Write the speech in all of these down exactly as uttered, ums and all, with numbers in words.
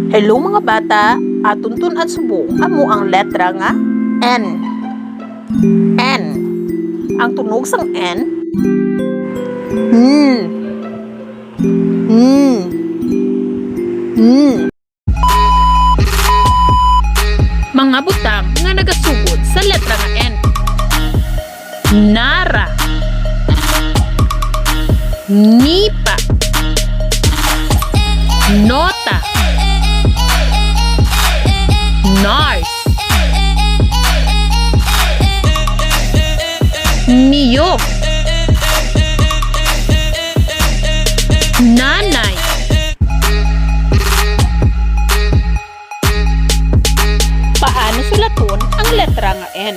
Hello, mga bata, aton tun-an subong amo ang letra nga N. N. Ang tunog sang N. N. N. N. Mga butang nga nagasugod sa letra nga N. Nara. Nipa. Nota. Nars. Niyok. Nanay. Paano sulaton ang letra nga N?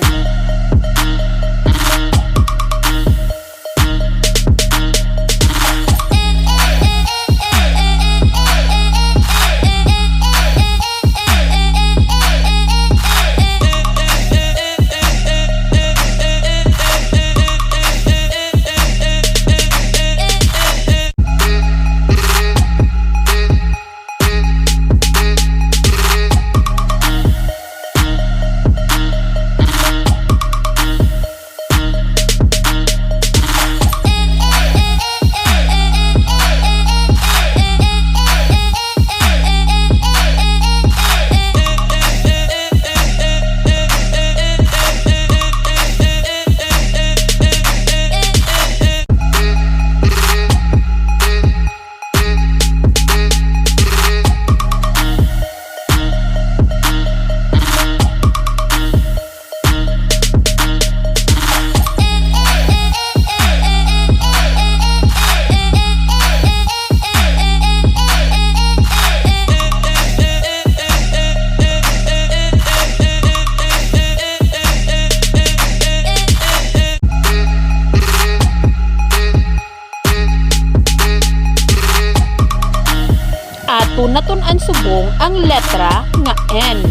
Aton natun-an subong ang letra nga N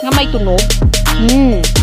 nga may tunog N.